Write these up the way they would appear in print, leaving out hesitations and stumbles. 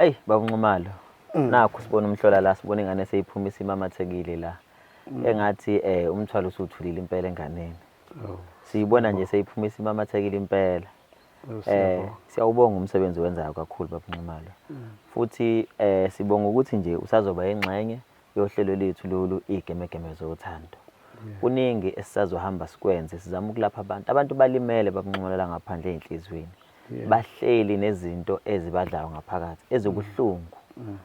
Eyi baba Nxumalo, nakhu sibona umhlola la, sibona ingane seyiphuma isimamathekile la. Engathi umthwalo usuthulile impela enganeni. Oh, Siyibona nje seyiphuma isimamathekile impela. oh, siyabonga. Siyawubonga umsebenzi owenzayo kakhulu baba Nxumalo. Futhi sibonga ukuthi nje usazoba ingxenye yohlelo lethu lolu igemegeme zothando. Kuningi esisazohamba sikwenze, sizama ukulapha abantu. Abantu balimele baba Nxumalo la ngaphandle ey'nhliziyweni. Bahleli nezinto ezibadlayo ngaphakathi ezobuhlungu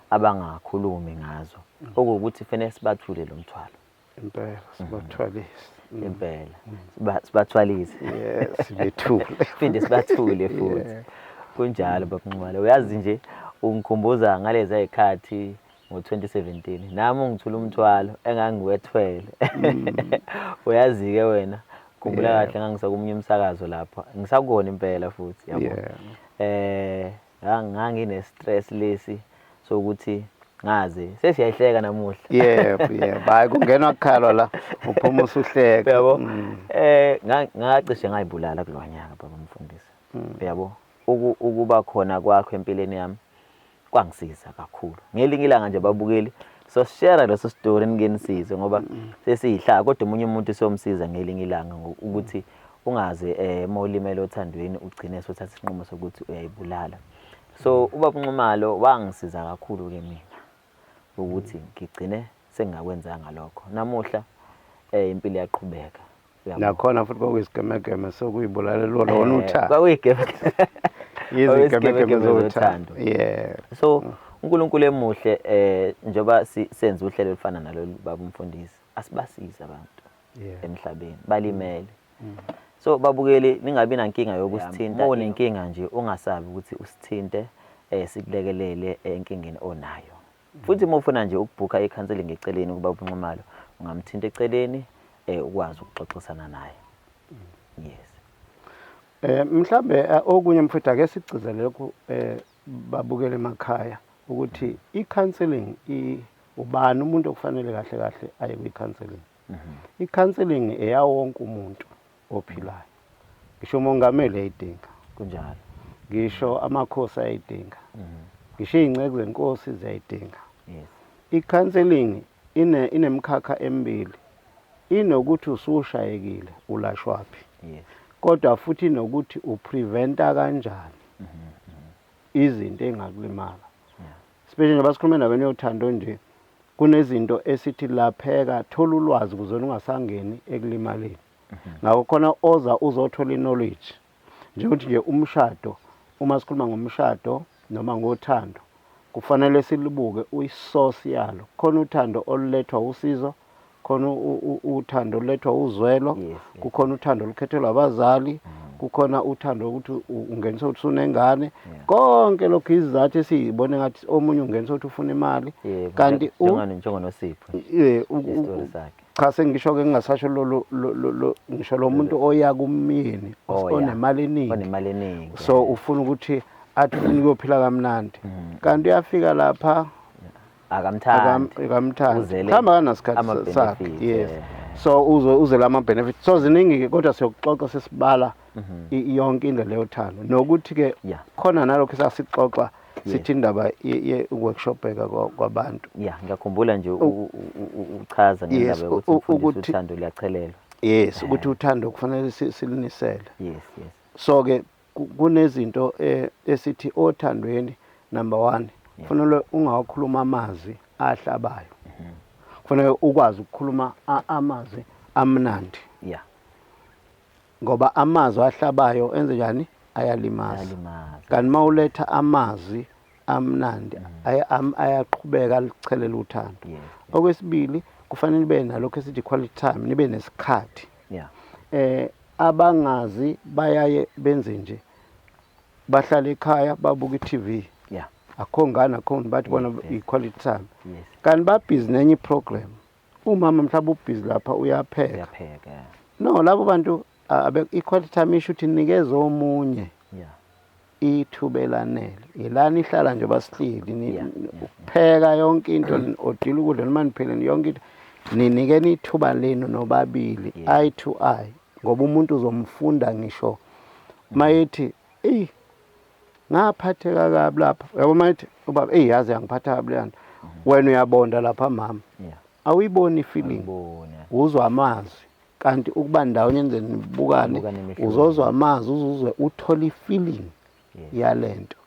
abangakhulumi ngazo. Okuwukuthi kufanele sibathule lo mthwalo. Impela sibathwalise. Impela. Sibathwalise. Yeah, sibethule. Phinde sibathule futhi. Kunjalo baba Nxumalo. Uyazi nje ungikhumbuza ngalezi zikhathi ngo-2017 nami ungithula umthwalo engangiwethwele. Uyazi-ke wena, khumbula kahle ngangisakomunye umsakazo lapha, ngisakubona impela futhi yabo. Ngangine stress lesi sokuthi ngaze sesiyayihleka namuhla. Yebo, yebo. Hayi kungenwa kukhalwa la, uphuma usuhleka. Yabo. Ngacishe ngayibulala kulowa nyaka baba mfundisi. Yabo. Ukuba khona kwakho empilweni yami kwangisiza kakhulu. Ngelinye ilanga nje babukeli so share leso story ningenisizwe ngoba sesiyihlaka, kodwa omunye umuntu siyomsiza ngelinye ilanga ukuthi ungaze mawulimele othandweni ugcine sothatha isinqumo sokuthi uyayibulala. So ubaba Nxumalo wangisiza kakhulu ke mina ukuthi ngigcine sengingakwenzanga lokho. Namuhla impilo iyaqhubeka. Nakhona futhi kwakuyizigemegeme sokuyibulalela lona uthando. Kwakuyigemegeme. Izigemegeme zothando. Yeah. So uNkulunkulu emuhle njengoba senza uhlelo olufana nalolu baba umfundisi, asibasize abantu emhlabeni balimele. So babukeli ningabi nankinga yokusithinta. Uma unenkinga nje ungasabi ukuthi usithinte, sikulekelele enkingeni onayo. Futhi uma ufuna nje ukubhukha i-counseling eceleni kuba uNxumalo, ungamthinta eceleni ukwazi ukuxoxisana naye. Yes. Mhlambe okunye mfowethu ake sigcizelele lokhu babukele emakhaya ukuthi i-counseling ubani umuntu okufanele kahle kahle aye kwi-counseling. I-counseling eyawo wonke umuntu ophilayo. Ngisho umongameli ayidinga. Kunjalo. Ngisho amakhosi ayidinga. Ngisho izinceku zenkosi ziyayidinga. Yes. I-counseling inemkhakha emibili. Inokuthi usushayekile ulashwaphi. Yes. Kodwa futhi inokuthi upreventa kanjani izinto engakulimala. Especially njengoba sikhuluma endabeni yothando nje, kunezinto esithi lapheka, thola ulwazi ukuze ungasangeni ekulimaleni. Ngakho khona oza uzothola i-knowledge. Njengokuthi nje umshado, uma sikhuluma ngomshado noma ngothando, kufanele silibuke uyisource yalo. Khona uthando olulethwa usizo, khona uthando olulethwa uzwelo, kukhona uthando olukhethelwa abazali, kukhona uthando ukuthi ungeniswa ukuthi usunengane. Konke lokhu izizathu esiyibone ngathi omunye ungeniswa ukuthi ufuna imali, kanti njengoNosipho isitori sakhe. Cha, sengisho ke ngingasasho lolu ngisho lo muntu oya kumyeni onemali eningi, onemali eningi, so ufuna ukuthi athi ufuna ukuyophila kamnandi, kanti uyafika lapha akamthandi, akamthandi, mhlawumbe akanasikhathi sakhe. Yes, so uzele ama benefits. So ziningi ke, kodwa siyokuxoxa sesibala yonke indlela yothando, nokuthi ke khona nalokho esasixoxa sithi indaba ye workshopeka kwabantu. Yeah, ngiyakhumbula nje uchaza ngendaba yokuthi uthando luyachelelwa. Yes, ukuthi uthando kufanele silinisele. Yes, yes. So ke kunezinto esithi othandweni, number 1, kufanele ungawakhuluma amazwi ahlabayo. Kufanele ukwazi ukukhuluma amazwi amnandi. Yeah. Ngoba amazwi ahlabayo enze njani? Ayalimaza. Kanti mawuletha amazwi amnandi ayaqhubeka alichelela uthando. Okwesibili, kufanele nibe nalokho esithi quality time, nibe nesikhathi. Abangazi bayaye benze nje, bahlale ekhaya babuka i-TV. Akho ngane, akho bathi bona i-quality time. Kanti babhizi nenye i-program. Umama mhlawumbe ubhizi lapha uyapheka. No, labo bantu i-quality time isho ukuthi nikeza omunye ithuba elanele. Ilana ihlala nje basihleli ukupheka yonke into, odila ukudla noma niphele yonke into, ninikeni ithuba lenu nobabili, eye to eye, ngoba umuntu uzomfunda ngisho mayethi eyi Ngaphatheka kabi lapha, uyabo, mayithi ubaba, eyi, yazi yangiphatha kabi leya nto, wena uyabonda lapha, mama, awuyiboni i-feeling. Ngibona. Uzwa amazwi, kanti ukuba ndawonye nize nibukane, Nibukane emehlweni. Uzozwa amazwi, uzuzwe, uthole i-feeling yalento,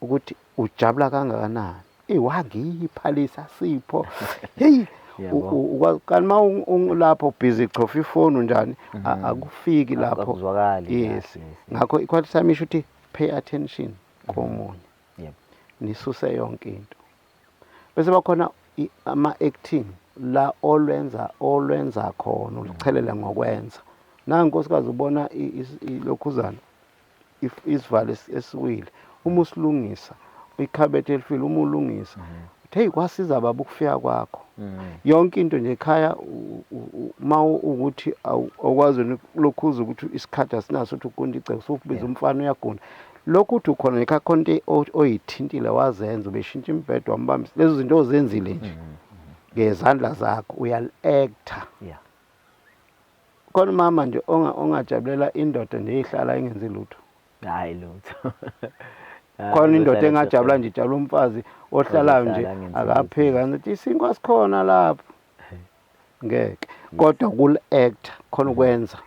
ukuthi ujabula kangakanani. Eyi, wangipha lesa sipho, hey. Kanti uma ulapho busy chofa ifoni unjani, akufiki lapho. Akuzwakali Yes. kahle, yes. Ngakho i-quality time isho ukuthi pay attention komunye, nisuse yonke into, bese bakhona ama-acting la olwenza khona, ulichelele ngokwenza. Nangu nkosikazi, ubona ilokhuzana, isivalo esiwile, uma usilungisa, ikhabethe elifile, uma ulungisa, uthi, hey, kwasiza baba ukufika kwakho. Yonke into nje ekhaya, uma ukuthi awukwazi lokhuza ukuthi isikhathi asinaso ukuthi ugunda igceke, usubiza umfana uyagunda, lokhu uthi ukhona ekhaya, khona into oyithintile wazenza, ubeshintsha imbhedo, wambambisa, lezo zinto ozenzile nje ngezandla zakho, uyali-acta. Khona umama nje ongajabulela indoda nje ihlala ingenzi lutho? Hayi, lutho. Hayi, Khona indoda uzohlala engajabula nje. nje, ijabula umfazi ohlalayo nje, Ozohlala angenzi akapheki, angithi isinkwa sikhona lapho, ngeke. Kodwa kul-act khona, ukwenza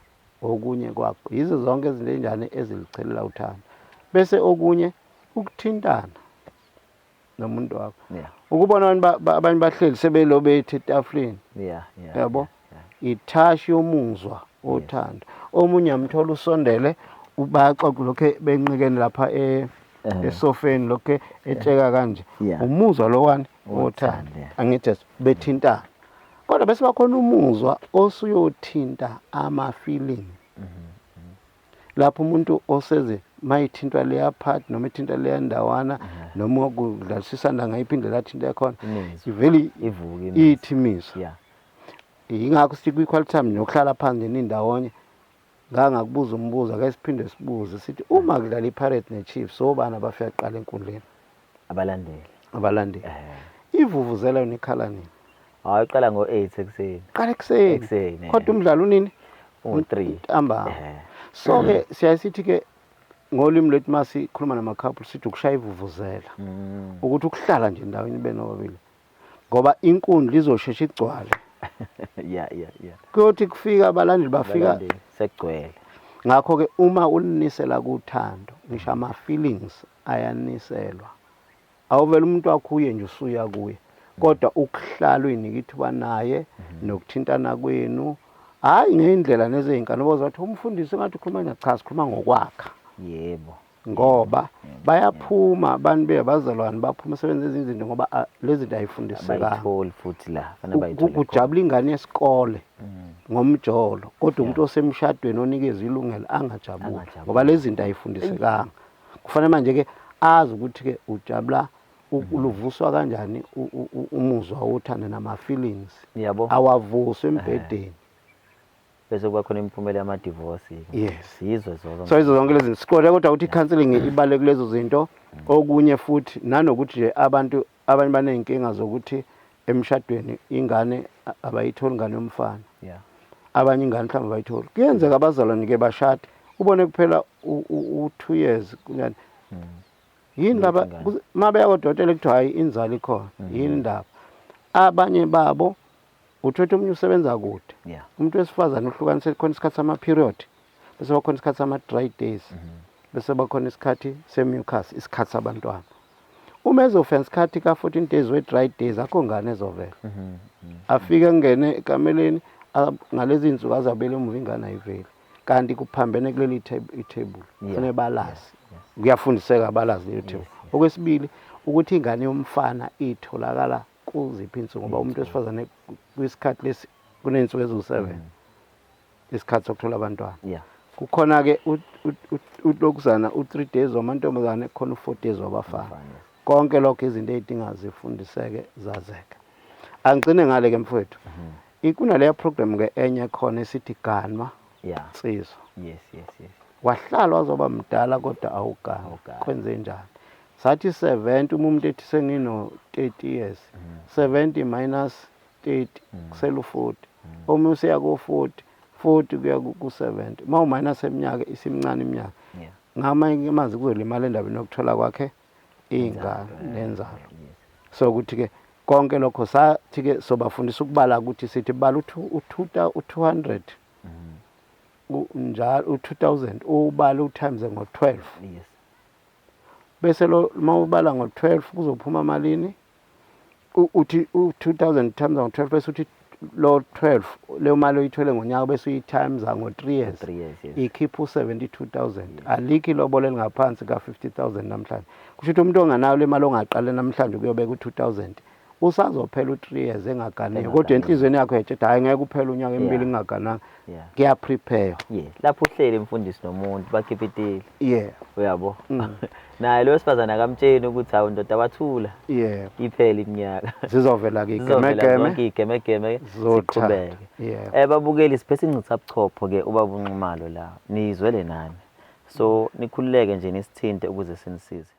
okunye kwakho, yizo zonke izinto ey'njani ezilichelela uthando. Bese okunye ukuthintana nomuntu wakho, ukubona abantu abanye bahleli sebelo bethi etafuleni, yabo, i-touch yomuzwa othando. Omunye amthola usondele, bayaxoxa lokho benqikene lapha esofeni, lokho etsheka kanje, umuzwa lowani Wothando, wothando. Yeah. Angithi bethintana, kodwa bese bakhona umuzwa osuyothinta ama-feeling, lapho umuntu oseze mayithintwa leya part, noma ithinta leya ndawana, noma kudlalisa isandla ngayiphi indlela athinta khona, Imizwa. ivele Ivuke imizwa. ithi imizwa. Yingakho sithi kwi-quality time nokuhlala phansi nindawonye. Ngangakubuza umbuzo, ake siphinde sibuze, sithi uma kudlala i-Pirates ne-Chiefs, obani abafika kuqala enkundleni? Abalandeli. Abalandeli. Ivuvuzela yona ikhala nini? Hayi, iqala ngo-8 ekuseni. Qala ekuseni. Ekuseni, eh. Kodwa umdlalo unini? Ungo-3. Ntambama. So-ke siyaye sithi-ke ngolimi lwethu uma sikhuluma nama-couple, sithi ukushaya ivuvuzela, ukuthi ukuhlala nje endaweni benobabili, ngoba inkundla izosheshe igcwale. yeah yeah yeah Kuyothi kufika abalandeli, bafika Abalandeli, sekugcwele. Ngakho-ke uma ulinisela kuthando, ngisho ama-feelings ayaniselwa. Awuvele umuntu wakho uye nje usuya kuye, kodwa ukuhlala uyinika ithuba naye nokuthintana kwenu, hhayi ngey'ndlela nezey'nkani bozathi umfundisi engathi ukhuluma nje. Cha, sikhuluma ngokwakha. Ngoba bayaphuma abantu beyabazalwane, baphuma sebenza ezinye izinto, ngoba lezi zinto ayifundisekanga. Abayitholi futhi la, fanele bayithole khona. Kujabula ingane yesikole ngomjolo, kodwa umuntu osemshadweni onikezwe ilungelo angajabuli, Angajabuli. ngoba lezi zinto ayifundisekanga. Kufanele manje-ke azi ukuthi-ke ujabula luvuswa kanjani umuzwa wothando nama-feelings. Awavuswa embhedeni. Bese kuba khona imiphumela yama-divorce. Yes. Sizwe zonke. So izo zonke lezi zinto siqonde, kodwa ukuthi i-counselling ibaluleke kulezo zinto. Okunye futhi nanokuthi nje abantu abanye baney'nkinga zokuthi emshadweni ingane abayitholi, ingane yomfana. Abanye ingane mhlawumbe abayitholi. Kuyenzeka abazalwane-ke bashade, ubone kuphela u-2 years kunjani, yini laba? Ingane. Uma beya kodokotela kuthiwa hhayi, inzalo ikhona. Yini indaba? Abanye babo uthothi omunye usebenza kude. Umuntu wesifazane uhlukanise, khona isikhathi sama-period, bese bakhona isikhathi sama-dry days, bese bakhona isikhathi se-mucus, isikhathi sabantwana. Uma ezofika ngesikhathi ka-14 days we-dry days, akho ngane ezovela. Afike angene ekameleni, ngalezi iy'nsuku azabele emuva, ingane ayiveli, kanti kuphambene kuleli ithebuli. Kufanele balazi, kuyafundiseka, balazi lelo thebuli. Okwesibili, ukuthi ingane yomfana itholakala kuziphi iy'nsuku, ngoba umuntu wesifazane kwisikhathi lesi kuney'nsuku eziwu-7, isikhathi sokuthola abantwana. Kukhona-ke ulokuzana u-3 days wamantombazane, kukhona u-4 days wabafana. Wabafana, yes. Konke lokho izinto ey'dinga zifundiseke, zazeke. Angigcine ngale-ke mfowethu. Kunaleya program-ke enye khona esithi ganwa nsizwa. yes yes yes Wahlala wazoba mdala kodwa awugani. Awugani. Kwenze njani? Sathi 70, uma umuntu ethi sengino 30 years, 70 minus 30 kusela u-40. Omunye useya ku-40, 40 kuya ku-70, uma u-minus eminyaka isimncane iminyaka. Ngamanye amazwi kuzolimala endabeni yokuthola kwakhe iy'ngane nenzalo. So ukuthi-ke konke lokho sathi-ke sobafundisa ukubala ukuthi sithi bala u-200 njalo u-2000 ubale u-times ngo-12. Yes. Bese lo uma ubala ngo-12 kuzophuma malini? Uthi u-2000 times ngo-12 bese uthi lo 12 leyo mali oyithole ngonyaka bese uyi-times ngo-3 years. 3 years, yes. Ikhipha u-72,000. Alikho ilobolo elingaphansi ka-50,000 namhlanje. Kusho ukuthi umuntu onganayo le mali ongaqale namhlanje ukuyobeka u-2000 usazophela u-3 years engaganiwe, kodwa enhliziyweni yakho yatshe hhayi ngeke uphele unyaka emibili ngingagananga. Kuya-prepare. Yeah. Lapho uhleli mfundisi nomuntu bakhipitile. Yeah. Uyabo? Naye lo wesifazane akamtsheni ukuthi hawu ndoda wathula. Yeah. Iphele iminyaka. Zizovela-ke Zizovela igemegeme. zonke igemegeme Zothatha. siqhubeke. Yeah. Babukeli siphethe incitha buchopho ke ubaba uNxumalo la. Nizwele nani. So nikhululeke nje nisithinte ukuze sinisize.